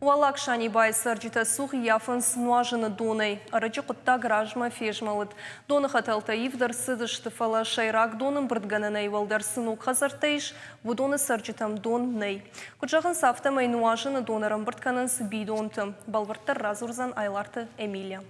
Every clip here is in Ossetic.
Уӕллаг Санибайы цӕрджытӕ цух ӕййафынц нуазыны донӕй. Ӕрӕджы хъуыддаг размӕ фезмӕлыд. Доны хӕтӕлтӕ ивд ӕрцыдысты, фӕлӕ сӕйраг донӕмбырдгӕнӕнӕй уӕлдӕр цы ног хӕдзӕрттӕ ис, уыдоны цӕрджытӕм дон нӕй. Куыд зӕгъынц, афтӕмӕй нуазыны дон ӕрӕмбырд кӕнынц бидонты. Бӕлвырддӕр радзурдзӕн Айларты Эмилия.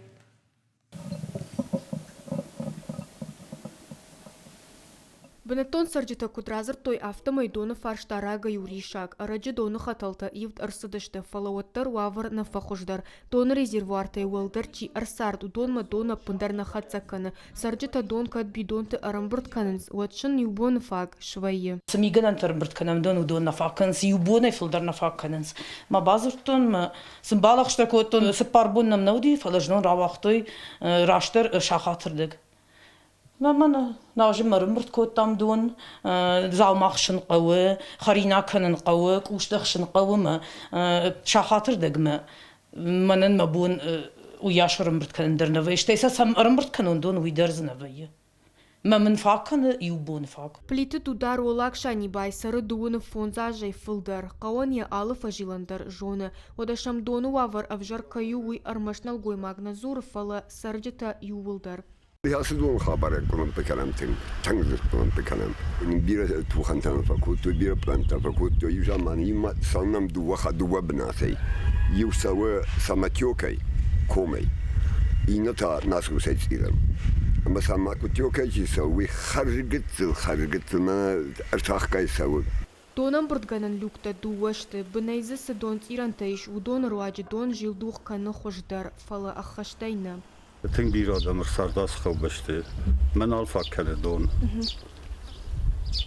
Бынӕттон цӕрджытӕ куыд радзырдтой, афтӕмӕй доны фарста рагӕй у риссаг. Ӕрӕджы доны хӕтӕлтӕ ивд ӕрцыдысты, фӕлӕ уӕддӕр уавӕр нӕ фӕхуыздӕр. Доны резервуартӕй уӕлдӕр чи ӕрцард, уыдонмӕ дон ӕппындӕр нӕ хӕццӕ кӕны. Цӕрджытӕ дон кӕд бидонты ӕрӕмбырд кӕнынц, уӕд сын иу боны фаг свӕййы. Цы мигӕнӕнтӕ ӕрӕмбырд кӕнӕм дон, уыдон нӕ фаг кӕнынц, иу бонӕй фылдӕр нӕ фаг кӕнынц. Мӕ бадзырдтон, мӕ сын балӕгъстӕ кодтон, цыппар бон нӕм нӕ уыди, фӕлӕ знон рауагътой растдӕр сахатырдыг. Мӕнӕ назы ӕрӕмбырд кодтам дон, дзаума хсын хъӕуы, хӕринаг кӕнын хъӕуы, къустӕ хсын хъӕуы мӕ сахатырдӕгмӕ мӕнӕн мӕ бон уыйас ӕрӕмбырд кӕнын дӕр нӕ вӕййы. Стӕй сӕ цӕм ӕрӕмбырд кӕнон дон, уый дӕр дзы нӕ вӕййы. Мӕ мын фаг кӕны иу боны фаг. Плиты Дудар Олаг Санибай цӕры дыууыны фондз азӕй фылдӕр. Хъӕуӕн йӕ алы фӕзилӕн дӕр зоны. Уӕдӕ сӕм доны уавӕр ӕвзӕр кӕй у, уый ӕрмӕст нӕлгоймаг нӕ дзуры, фӕлӕ цӕрджытӕ иууылдӕр. Ацы доны хабарӕн къуылымпы кӕнӕм тынг, тынг дзырд къуылымпы кӕнӕм. Бирӕ тухӕнтӕ нын фӕкодтой, бирӕ пълӕнттӕ фӕкодтой. Иу заман иумӕ цӕуынӕм дыууӕ дыууӕ бынатӕй. Иу цӕуы Самотекӕй, комӕй, иннӕ та насосӕй цъирӕм. Ӕмӕ Самотекӕй чи цӕуы, уый хӕрзгыццыл, хӕрзгыццыл мӕнӕ ӕртахгай цӕуы. Донӕмбырдгӕнӕн люктӕ дыууӕ сты, бынӕй дзы цы донцъирӕнтӕ ис, уыдоны руаджы дон зилдух кӕны хуыздӕр, фӕлӕ ӕххӕстӕй нӕ. Тынг бирӕ адӕм ӕрцард ацы хъӕубӕсты. Мӕ нал фаг кӕны дон.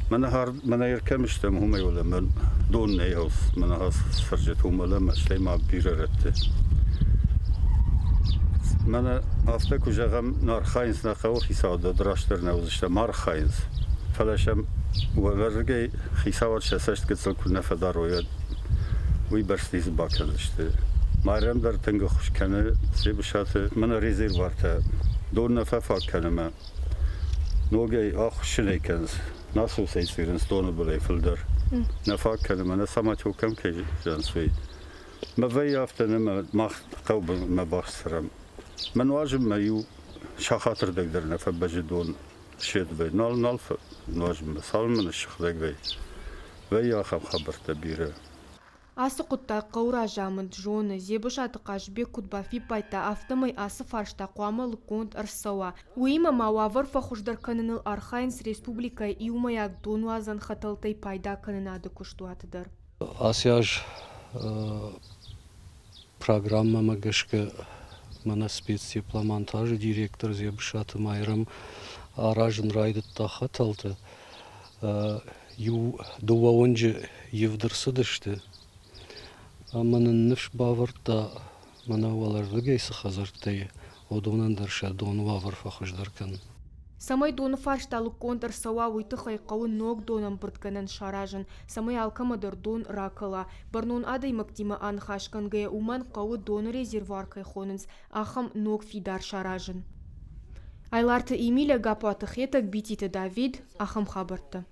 Мӕнӕ мӕнӕ ӕркӕм стӕм, уымӕй уӕлӕ мӕн дон нӕй ӕлс, мӕнӕ ацы цӕрджыты уымӕлӕ мӕ стӕй ма бирӕ рӕтты. Мӕнӕ афтӕ куы зӕгъӕм, нӕ архайынц нӕ хъӕуы хицауад растдӕр нӕ уыдзыстӕм, архайынц. Фӕлӕ сӕм уӕлӕрдыгӕй хицауад сӕ цӕст гыццыл куы нӕ фӕдарой, уӕд уый бӕрц ницы бакӕндзысты. Майрӕм дӕр тынг ӕххуыс кӕны Себысаты мӕнӕ резервуартӕ дон нӕ фӕфаг кӕны мӕ ногӕй ӕххуыссынӕй кӕнынц, насосӕй цъирынц доны былӕй фылдӕр. Нӕ фаг кӕны мӕнӕ самотекӕм кӕй зӕгъынц, уый. Мӕ вӕййы афтӕ нӕ мӕ мах хъӕубынмӕ бахсырӕм. Мӕ нуазынмӕ иу сахатырдӕг дӕр нӕ фӕбӕззы дон сед вӕй, нал нал нуазынмӕ, цалынмӕ ныссыгъдӕг вӕй. Вӕййы ахӕм хабӕрттӕ бирӕ. Ацы хъуыддаг хъӕуы разамынд зоны, Дзебысаты Хъазбег куыд бафиппайдта, афтӕмӕй ацы фарста хъуамӕ лыггонд ӕрцӕуа. Уыимӕ ма уавӕр фӕхуыздӕр кӕныныл архайынц республикӕйы иумӕйаг донуадзӕн хӕтӕлтӕй пайда кӕнынады куыстуаты дӕр. Ацы аз программӕмӕ гӕсгӕ мӕнӕ спецтепломонтажы директор Дзебысаты Майрӕм аразын райдыдта хӕтӕлтӕ. Иу дыууӕ уынджы ивд ӕрцыдысты ӕмӕ нын ныфс бавӕрдта, мӕнӕ уӕлӕрдыгӕй цы хӕдзӕрттӕ и, уыдонӕн дӕр сӕ доны уавӕр фӕхуыздӕр кӕнын. Цӕмӕй доны фарста лыггонд ӕрцӕуа, уый тыххӕй хъӕуы ног донӕмбырдгӕнӕн саразын, цӕмӕй алкӕмӕ дӕр дон ракӕла. Бӕрнон адӕймӕгтимӕ аныхас кӕнгӕйӕ уымӕн хъӕуы доны резервуар кӕй хонынц, ахӕм ног фидар саразын. Айларты Эмиля, Гаппуаты Хетӕг, Бититы Давид, ахӕм хабӕрттӕ.